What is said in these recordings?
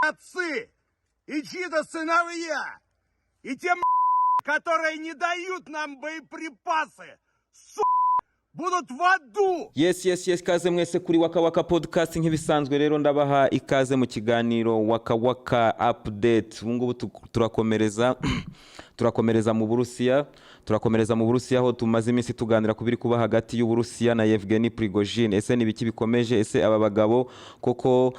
Отцы и чьи-то сыновья, и те, которые не дают нам боеприпасы, будут в аду! Yes, ikaze mwese kuri Waka Waka Podcast. Nk'ibisanzwe rero, ndabaha ikaze mu kiganiro Waka Waka Update. Ubu ngubu turakomereza mu Burusiya, turakomereza mu Burusiya aho tumaze iminsi tuganira ku biri kuba hagati y'Uburusiya na Yevgeny Prigozhin. Ese ni ibiki bikomeje? Ese aba bagabo koko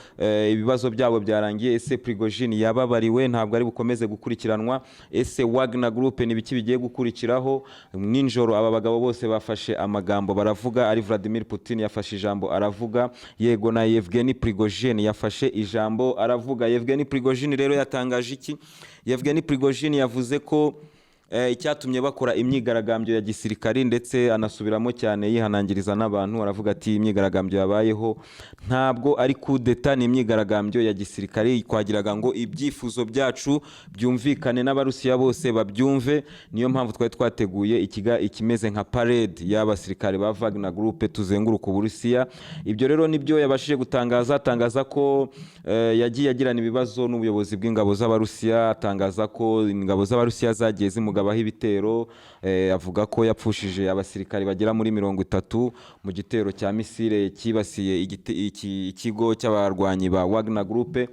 ibibazo byabo byarangiye? Ese Prigozhin yababariwe, ntabwo ari bukomeze gukurikiranwa? Ese Wagner Group ni ibiki bigiye gukurikiraho? Nijoro aba bagabo bose bafashe amagambo baravuga, ari Vladimir Putin yafashe ijambo aravuga, yego, na Yevgeny Prigozhin yafashe ijambo aravuga. Yevgeny Prigozhin rero yatangaje iki? Yevgeny Prigozhin yavuze ko icyatumye bakora imyigaragambyo ya gisirikari, ndetse anasubiramo cyane yihanangiriza n'abantu, aravuga ati: "Imyigaragambyo yabayeho ntabwo ari kudeta, ni imyigaragambyo ya gisirikari. Twagiraga ngo ibyifuzo byacu byumvikane n'Abarusiya bose babyumve. Niyo mpamvu twari twateguye ikimeze nka parade y'abasirikare ba Wagner Group, tuzenguruka Uburusiya." Ibyo rero nibyo yabashije gutangaza. Atangaza ko yagiye agirana ibibazo n'ubuyobozi bw'ingabo z'Abarusiya, atangaza ko ingabo z'Abarusiya zagiye zimugabaho ibitero, avuga ko yapfushije abasirikare bagera muri 30 mu gitero cya misile cyibasiye ikigo cy'abarwanyi ba Wagner Group.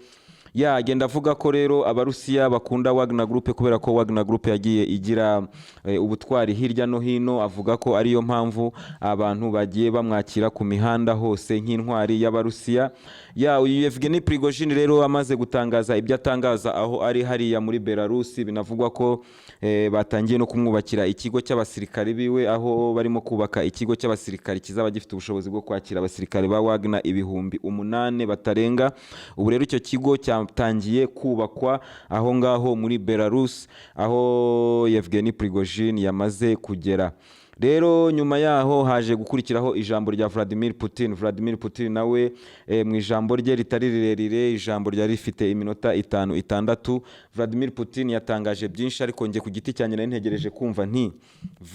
Yagenda avuga ko rero Abarusiya bakunda Wagner Group kubera ko Wagner Group yagiye igira ubutwari hirya no hino. Avuga ko ariyo mpamvu abantu bagiye bamwakira ku mihanda hose nk'intwari y'Abarusiya. Ya, uyu Yevgeny Prigozhin rero amaze gutangaza ibyo atangaza aho ari hariya muri Belarus, binavugwa ko batangiye no kumwubakira ikigo cy'abasirikari biwe, aho barimo kubaka ikigo cy'abasirikari kizaba gifite ubushobozi bwo kwakira abasirikari ba Wagner 8000 batarenga. Ubu rero icyo kigo cyatangiye kubakwa aho ngaho muri Belarus, aho Yevgeny Prigozhin yamaze kugera. Rero nyuma yaho haje gukurikiraho ijambo rya Vladimir Putin. Vladimir Putin nawe mu ijambo rye ritari rirerire, ijambo ryari rifite iminota 5, 6, Vladimir Putin yatangaje byinshi, ariko njye ku giti cyanjye nari ntegereje kumva nti: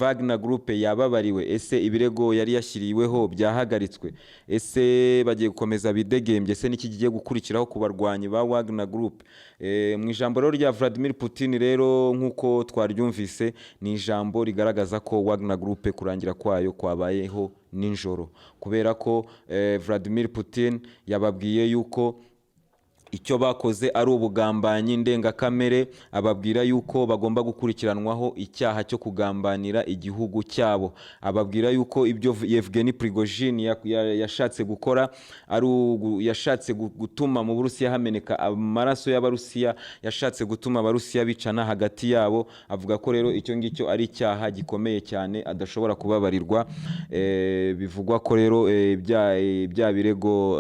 "Wagner Group yababariwe? Ese ibirego yari yashyiriweho byahagaritswe? Ese bagiye gukomeza bidegembye? Ese niki kigiye gukurikiraho ku barwanyi ba Wagner Group?" Mu ijambo rero rya Vladimir Putin rero, nk'uko twaryumvise, ni ijambo rigaragaza ko Wagner Group kurangira kwayo kwabayeho nijoro, kubera ko Vladimir Putin yababwiye yuko icyo bakoze ari ubugambanyi ndengakamere, ababwira yuko bagomba gukurikiranwaho icyaha cyo kugambanira igihugu cyabo, ababwira yuko ibyo Yevgeny Prigozhin yashatse gukora ari yashatse gutuma mu Burusiya hameneka amaraso y'Abarusiya, yashatse gutuma Abarusiya bicana hagati yabo. Avuga ko rero icyo ngicyo ari icyaha gikomeye cyane adashobora kubabarirwa. Bivugwa ko rero bya birego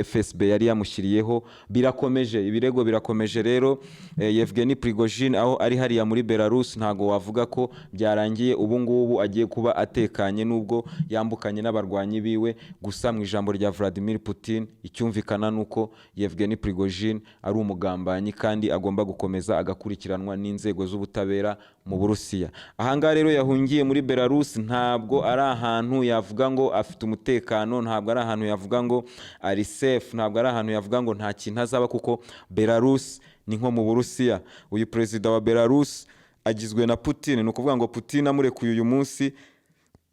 FSB yari yamushyiriyeho birakomeje, ibirego birakomeje. Rero Yevgeny Prigozhin aho ari hariya muri Belarus, ntago wavuga ko byarangiye, ubu ngubu agiye kuba atekanye nubwo yambukanye n'abarwanyi biwe. Gusa mu ijambo rya Vladimir Putin, icyumvikana nuko Yevgeny Prigozhin ari umugambanyi kandi agomba gukomeza agakurikiranwa n'inzego z'ubutabera mu Burusiya. Ahangaha rero yahungiye muri Belarus, ntabwo ari ahantu yavuga ngo afite umutekano, ntabwo ari ahantu yavuga ngo ari safe, ntabwo ari ahantu yavuga ngo nta kintu azaba, kuko Belarus ni nko mu Burusiya. Uyu perezida wa Belarus agizwe na Putin, ni ukuvuga ngo Putin amurekuye uyu munsi,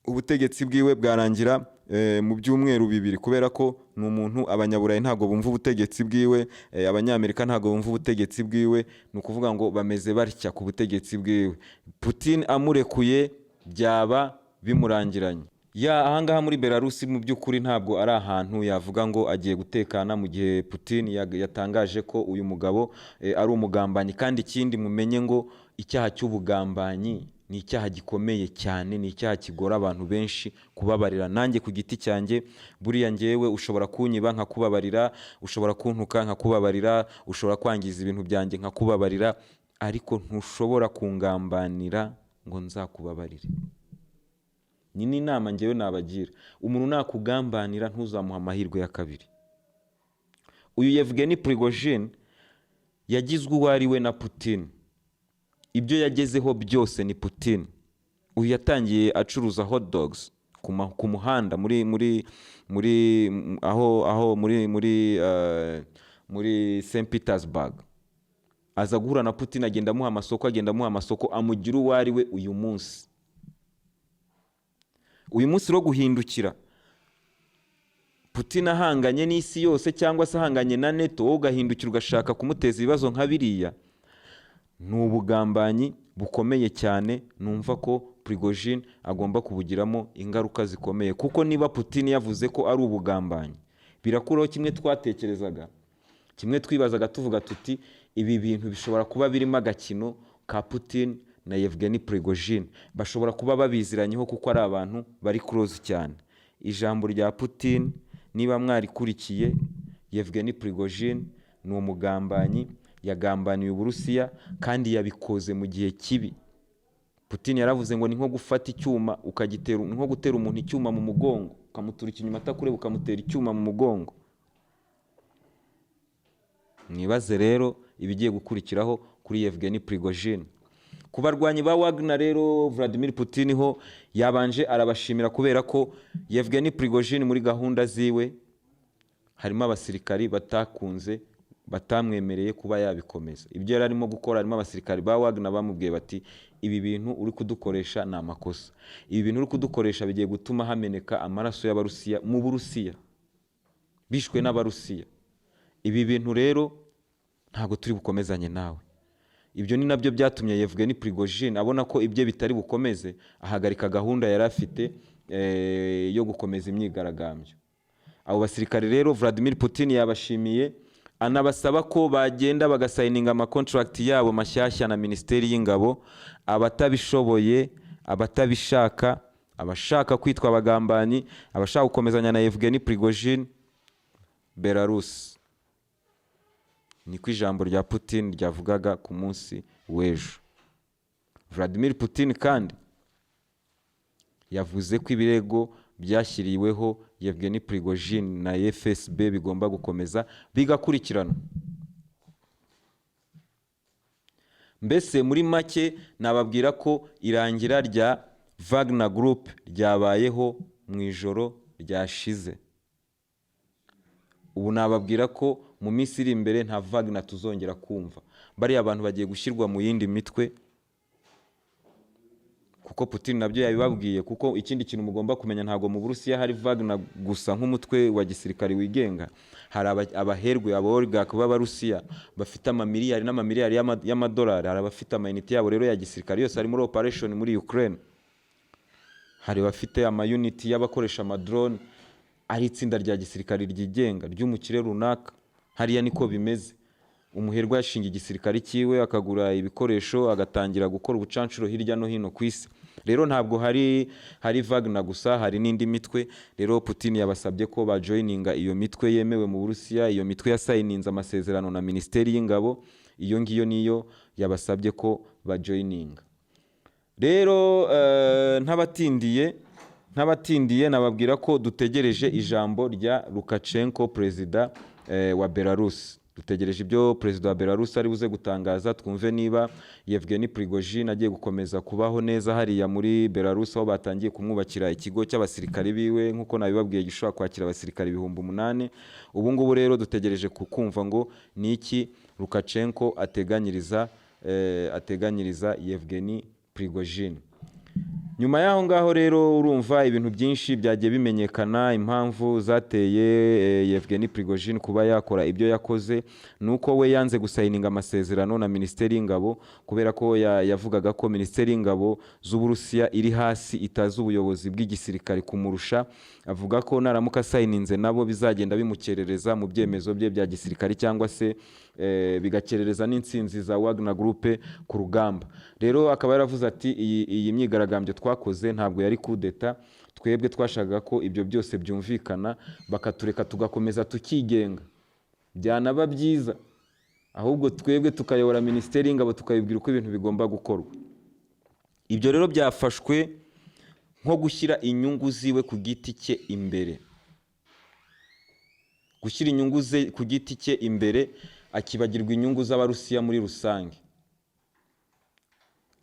ubutegetsi bwiwe bwarangira mu byumweru 2, kubera ko ni umuntu Abanyaburayi ntabwo bumva ubutegetsi bwiwe, Abanyamerika ntabwo bumva ubutegetsi bwiwe, ni ukuvuga ngo bameze batya ku butegetsi bwiwe. Putin amurekuye byaba bimurangiranye. Ya, ahangaha muri Belarus mu by'ukuri ntabwo ari ahantu yavuga ngo agiye gutekana mu gihe Putin yatangaje ko uyu mugabo ari umugambanyi. Kandi ikindi mumenye ngo icyaha cy'ubugambanyi ni icyaha gikomeye cyane, ni icyaha kigora abantu benshi kubabarira. Nanjye ku giti cyanjye, buriya ngewe ushobora kunyiba nkakubabarira, ushobora kuntuka nkakubabarira, ushobora kwangiza ibintu byanjye nkakubabarira, ariko ntushobora kungambanira ngo nzakubabarire. Ni n'inama ngewe nabagira: umuntu nakugambanira ntuzamuha amahirwe ya kabiri. Uyu Yevgeny Prigozhin yagizwe uwo ari we na Putin, ibyo yagezeho byose ni Putin. Uyu yatangiye acuruza hot dogs ku muhanda muri muri muri aho aho muri muri eh, muri St Petersburg, aza guhura na Putin, agenda amuha amasoko, agenda amuha amasoko, amugira uwo ari we uyu munsi. Uyu munsi rero guhindukira Putin ahanganye n'isi yose cyangwa se ahanganye na NATO, wowe ugahindukira ugashaka kumuteza ibibazo nka biriya, ni ubugambanyi bukomeye cyane. Numva ko Prigojine agomba kubugiramo ingaruka zikomeye, kuko niba Putin yavuze ko ari ubugambanyi, birakuraho kimwe twatekerezaga, kimwe twibazaga, tuvuga tuti ibi bintu bishobora kuba birimo agakino ka Putin na Yevgeny Prigojine, bashobora kuba babiziranyeho kuko ari abantu bari close cyane. Ijambo rya Putin niba mwarikurikiye, Yevgeny Prigojine ni umugambanyi, yagambaniye Uburusiya kandi yabikoze mu gihe kibi. Putin yaravuze ngo ni nko gufata icyuma ukagitera, ni nko gutera umuntu icyuma mu mugongo, ukamuturika inyuma atakureba, ukamutera icyuma mu mugongo. Mwibaze rero ibigiye gukurikiraho kuri Yevgeny Prigojine. Ku barwanyi ba Wagner rero, Vladimir Putin ho yabanje arabashimira, kubera ko Yevgeny Prigojine muri gahunda ziwe harimo abasirikari batakunze, batamwemereye kuba yabikomeza ibyo yari arimo gukora. Harimo abasirikari ba Wagner bamubwiye bati: "Ibi bintu uri kudukoresha ni amakosa, ibi bintu uri kudukoresha bigiye gutuma hameneka amaraso y'Abarusiya mu Burusiya, bishwe n'Abarusiya. Ibi bintu rero ntabwo turi bukomezanye nawe." Ibyo ni nabyo byatumye Yevgeny Prigojine abona ko ibye bitari bukomeze, ahagarika gahunda yari afite yo gukomeza imyigaragambyo. Abo basirikare rero Vladimir Putin yabashimiye, anabasaba ko bagenda bagasayininga amakontragiti yabo mashyashya na Minisiteri y'Ingabo. Abatabishoboye, abatabishaka, abashaka kwitwa abagambanyi, abashaka gukomezanya na Yevgeny Prigojine, Belarus. Niko ijambo rya Putin ryavugaga ku munsi w'ejo. Vladimir Putin kandi yavuze ko ibirego byashyiriweho Yevgeny Prigojine na FSB bigomba gukomeza bigakurikiranwa. Mbese muri make nababwira ko irangira rya Wagner Group ryabayeho mu ijoro ryashize. Ubu nababwira ko mu minsi iri imbere nta Wagner tuzongera kumva. Bariya abantu bagiye gushyirwa mu yindi mitwe, kuko Putin nabyo yabibabwiye. Kuko ikindi kintu mugomba kumenya, ntabwo mu Burusiya hari Wagner gusa nk'umutwe wa gisirikare wigenga. Hari abaherwe, aba oligarch b'Abarusiya bafite amamiliyari n'amamiliyari y'amadolari. Hari abafite amayinite yabo rero ya gisirikare yose ari muri operation muri Ukraine. Hari abafite amayuniti y'abakoresha amadrone, ari itsinda rya gisirikare ryigenga ry'umukire runaka. Hariya niko bimeze. Umuherwe yashinga igisirikare cyiwe, akagura ibikoresho, agatangira gukora ubucanshuro hirya no hino ku isi. Rero ntabwo hari Wagner gusa, hari n'indi mitwe. Rero Putin yabasabye ko bajoyininga iyo mitwe yemewe mu Burusiya, iyo mitwe yasayininze amasezerano na Minisiteri y'Ingabo. Iyo ngiyo niyo yabasabye ko bajoyininga. Rero ntabatindiye, nababwira ko dutegereje ijambo rya Lukashenko, perezida wa Belarus. Dutegereje ibyo perezida wa Belarus ari buze gutangaza, twumve niba Yevgeny Prigojine agiye gukomeza kubaho neza hariya muri Belarus, aho batangiye kumwubakira ikigo cy'abasirikari biwe, nk'uko nabibabwiye, gishobora kwakira abasirikari 8000 ubu ngubu. Rero dutegereje kukumva ngo ni iki Lukashenko ateganyiriza Yevgeny Prigojine. Nyuma y'aho ngaho rero, urumva ibintu byinshi byagiye bimenyekana. Impamvu zateye Yevgeny Prigojine kuba yakora ibyo yakoze ni uko we yanze gusayininga amasezerano na Minisiteri y'Ingabo, kubera ko yavugaga ko Minisiteri y'Ingabo z'Uburusiya iri hasi, itazi ubuyobozi bw'igisirikare kumurusha. Avuga ko naramuka asayininze nabo bizagenda bimukerereza mu byemezo bye bya gisirikare, cyangwa se bigakerereza n'intsinzi za Wagner Group ku rugamba. Rero akaba yaravuze ati: Iyi myigaragambyo twakoze ntabwo yari kudeta. Twebwe twashakaga ko ibyo byose byumvikana, bakatureka tugakomeza tukigenga. Byanaba byiza ahubwo twebwe tukayobora Minisiteri y'Ingabo, tukayibwira uko ibintu bigomba gukorwa." Ibyo rero byafashwe nko gushyira inyungu ziwe ku giti cye imbere, gushyira inyungu ze ku giti cye imbere, akibagirwa inyungu z'Abarusiya muri rusange.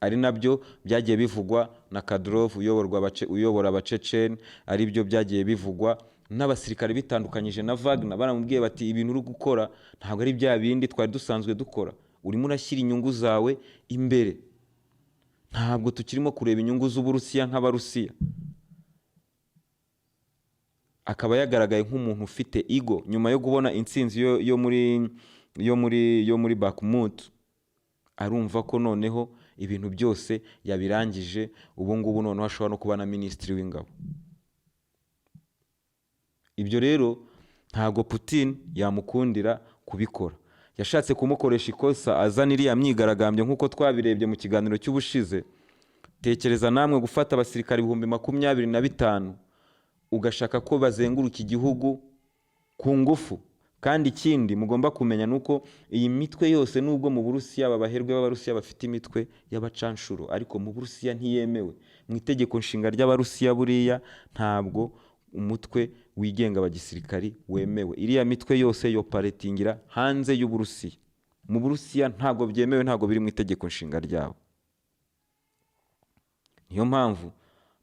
Ari nabyo byagiye bivugwa na Kadyrov uyobora Abaceceni, ari byo byagiye bivugwa n'abasirikare bitandukanyije na Wagner. Baramubwiye bati: "Ibintu uri gukora ntabwo ari bya bindi twari dusanzwe dukora, urimo urashyira inyungu zawe imbere, ntabwo tukirimo kureba inyungu z'Uburusiya nk'Abarusiya." Akaba yagaragaye nk'umuntu ufite ego nyuma yo kubona intsinzi yo muri Bakhmut. Arumva ko noneho ibintu byose yabirangije, ubu ngubu noneho ashobora no kuba na minisitiri w'ingabo. Ibyo rero ntabwo Putin yamukundira kubikora. Yashatse kumukoresha ikosa azana iriya myigaragambyo, nk'uko twabirebye mu kiganiro cy'ubushize. Tekereza namwe gufata abasirikare 25,000, ugashaka ko bazenguruka igihugu ku ngufu. Kandi ikindi mugomba kumenya ni uko iyi mitwe yose, nubwo mu Burusiya babaherwe b'Abarusiya bafite imitwe y'abacanshuro, ariko mu Burusiya ntiyemewe mu itegeko nshinga ry'Abarusiya. Buriya ntabwo umutwe wigenga wa gisirikari wemewe. Iriya mitwe yose yoperatingira hanze y'Uburusiya. Mu Burusiya ntabwo byemewe, ntabwo biri mu itegeko nshinga ryabo. Niyo mpamvu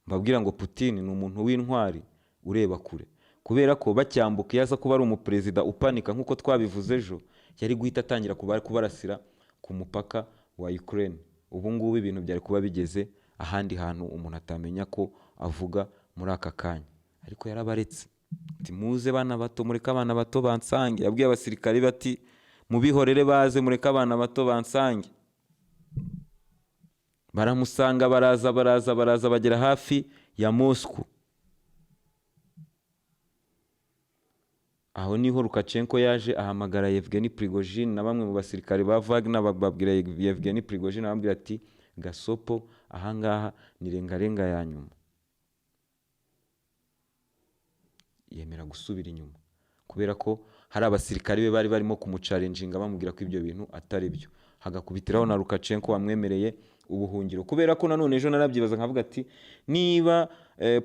mbabwira ngo Putin ni umuntu w'intwari ureba kure, kubera ko bacyambuka, iyo aza kuba ari umuperezida upanika nk'uko twabivuze ejo, yari guhita atangira kubarasira ku mupaka wa Ukraine. Ubu ngubu ibintu byari kuba bigeze ahandi hantu umuntu atamenya ko avuga muri aka kanya. Ariko yarabaretse, ati: "Muze bana bato, mureke abana bato bansange." Yabwiye abasirikari bati: "Mubihorere baze, mureke abana bato bansange." Baramusanga, baraza, baraza, baraza, bagera hafi ya Moscow. Aho niho Lukashenko yaje ahamagara Yevgeny Prigozhin na bamwe mu basirikare ba Wagner. Babwira Yevgeny Prigozhin, ababwira ati: "Gasopo, ahangaha ni rengarenga ya nyuma." Yemera gusubira inyuma kubera ko hari abasirikare be bari barimo kumuchallenginga, bamubwira ko ibyo bintu atari byo, hagakubitiraho na Lukashenko wamwemereye ubuhungiro. Kubera ko nanone ejo narabyibaza nkavuga ati: "Niba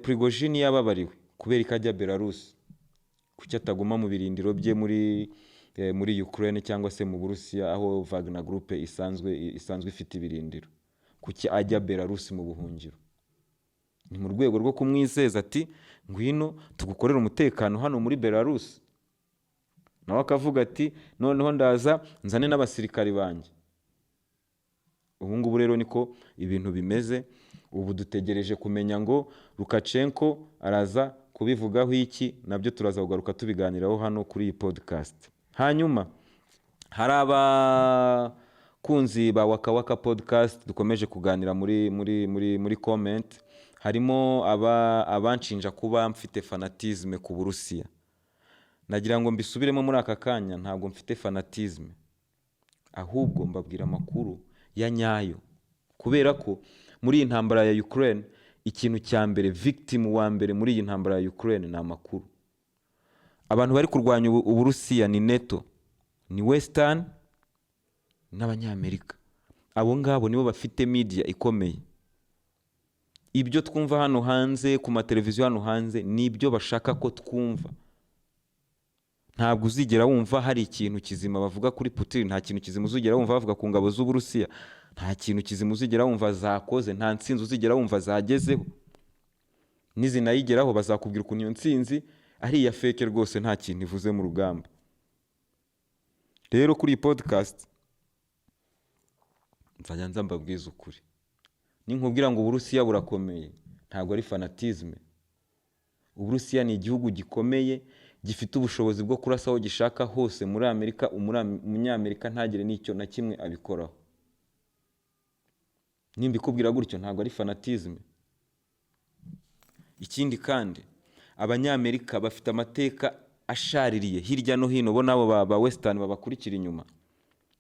Prigozhin yababariwe, kubera ko ajya Belarus, kuki ataguma mu birindiro bye muri Ukraine cyangwa se mu Burusiya, aho Wagner Group isanzwe ifite ibirindiro? Kuki ajya Belarus mu buhungiro?" Ni mu rwego rwo kumwizeza ati: "Ngwino tugukorere umutekano hano muri Belarus." Nawe akavuga ati: "Noneho ndaza nzane n'abasirikari banjye." Ubu ngubu rero niko ibintu bimeze. Ubu dutegereje kumenya ngo Lukashenko araza kubivugaho iki. Nabyo turaza kugaruka tubiganiraho hano kuri iyi podcast. Hanyuma hari abakunzi ba Waka Waka Podcast dukomeje kuganira muri comment. Harimo abanshinja kuba mfite fanatisme ku Burusiya. Nagira ngo mbisubiremo muri aka kanya: ntabwo mfite fanatisme, ahubwo mbabwira amakuru ya nyayo, kubera ko muri iyi ntambara ya Ukraine, ikintu cya mbere, victim wa mbere muri iyi ntambara ya Ukraine ni amakuru. Abantu bari kurwanya Uburusiya ni NATO, ni Western n'Abanyamerika. Abo ngabo nibo bafite media ikomeye. Ibyo twumva hano hanze ku mateleviziyo hano hanze ni ibyo bashaka ko twumva. Ntabwo uzigera wumva hari ikintu kizima bavuga kuri Putin, nta kintu kizima uzigera wumva bavuga ku ngabo z'Uburusiya, nta kintu kizima uzigera wumva zakoze, nta ntsinzi uzigera wumva zagezeho. Nizinayigeraho, bazakubwira ukuntu iyo ntsinzi ari iya fake rwose, nta kintu ivuze mu rugamba. Rero kuri iyi podcast nzajya nza mbabwiza ukuri. Ninkubwira ngo Uburusiya burakomeye, ntabwo ari fanatisme. Uburusiya ni igihugu gikomeye, gifite ubushobozi bwo kurasa aho gishaka hose muri Amerika, Umunyamerika ntagire n'icyo na kimwe abikoraho. Nimbikubwira gutyo, ntabwo ari fanatisme. Ikindi kandi, Abanyamerika bafite amateka ashaririye hirya no hino. Bo nabo ba Western babakurikira inyuma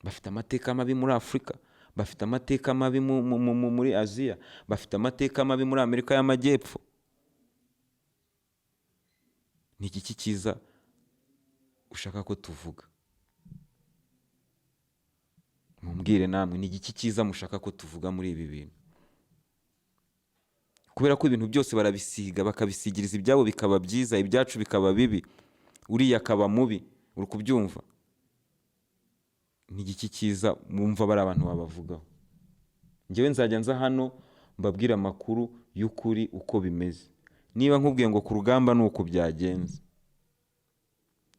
bafite amateka mabi muri Afurika, bafite amateka mabi muri Aziya, bafite amateka mabi muri Amerika y'Amajyepfo. Ni igiki cyiza ushaka ko tuvuga? Mumbwire namwe, ni igiki cyiza mushaka ko tuvuga muri ibi bintu? Kubera ko ibintu byose barabisiga, bakabisigiriza ibyabo bikaba byiza, ibyacu bikaba bibi, uriya akaba mubi. Uri kubyumva? Ni igiki cyiza mwumva bari abantu babavugaho? Njyewe nzajya nza hano mbabwire amakuru y'ukuri uko bimeze. Niba nkubwiye ngo ku rugamba ni uku byagenze,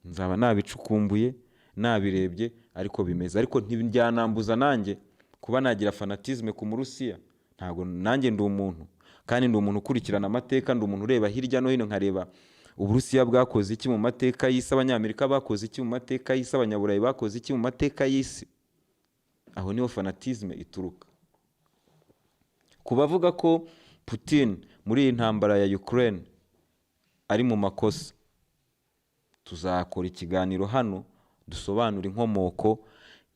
nzaba nabicukumbuye, nabirebye, ariko bimeze. Ariko ntibyanambuza nanjye kuba nagira fanatisme ku Murusiya. Ntabwo, nanjye ndi umuntu, kandi ndi umuntu ukurikirana amateka, ndi umuntu ureba hirya no hino, nkareba Uburusiya bwakoze iki mu mateka y'isi, Abanyamerika bakoze iki mu mateka y'isi, Abanyaburayi bakoze iki mu mateka y'isi. Aho niho fanatisme ituruka. Ku bavuga ko Putin muri iyi ntambara ya Ukraine ari mu makosa, tuzakora ikiganiro hano dusobanura inkomoko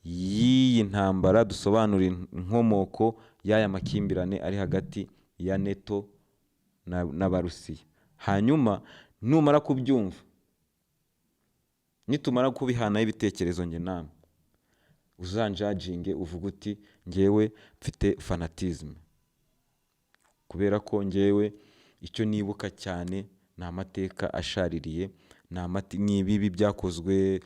y'iyi ntambara, dusobanura inkomoko y'aya makimbirane ari hagati ya NATO n'Abarusiya. Hanyuma numara kubyumva, nitumara kubihanaho ibitekerezo njye namwe, uzanjudginge uvuge uti ngewe mfite fanatisme, kubera ko ngewe icyo nibuka cyane ni amateka ashaririye, ni ibibi byakozwe.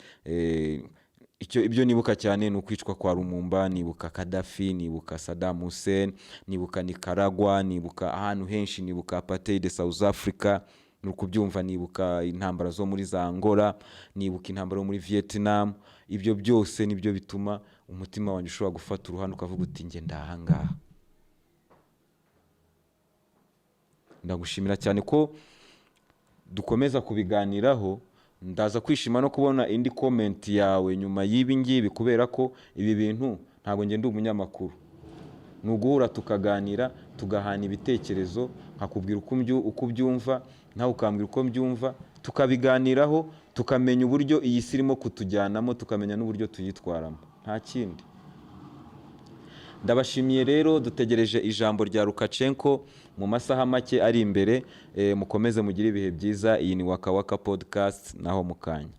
Ibyo nibuka cyane ni ukwicwa kwa Lumumba, nibuka Kadafi, nibuka Saddam Hussein, nibuka Nicaragua, nibuka ahantu henshi, nibuka apartheid South Africa, ni ukubyumva, nibuka intambara zo muri za Angola, nibuka intambara yo muri Vietnam. Ibyo byose nibyo bituma umutima wanjye ushobora gufata uruhande ukavuga uti njye ndahangaha. Ndagushimira cyane ko dukomeza kubiganiraho. Ndaza kwishima no kubona indi comment yawe nyuma y'ibi ngibi, kubera ko ibi bintu ntabwo njye ndi umunyamakuru, ni uguhura tukaganira, tugahana ibitekerezo, nkakubwira uko ubyumva, nawe ukambwira uko mbyumva, tukabiganiraho, tukamenya uburyo iyi si irimo kutujyanamo, tukamenya n'uburyo tuyitwaramo, nta kindi. Ndabashimiye rero, dutegereje ijambo rya Lukashenko mu masaha make ari imbere. Mukomeze mugire ibihe byiza. Iyi ni Waka Waka Podcast, naho mukanya.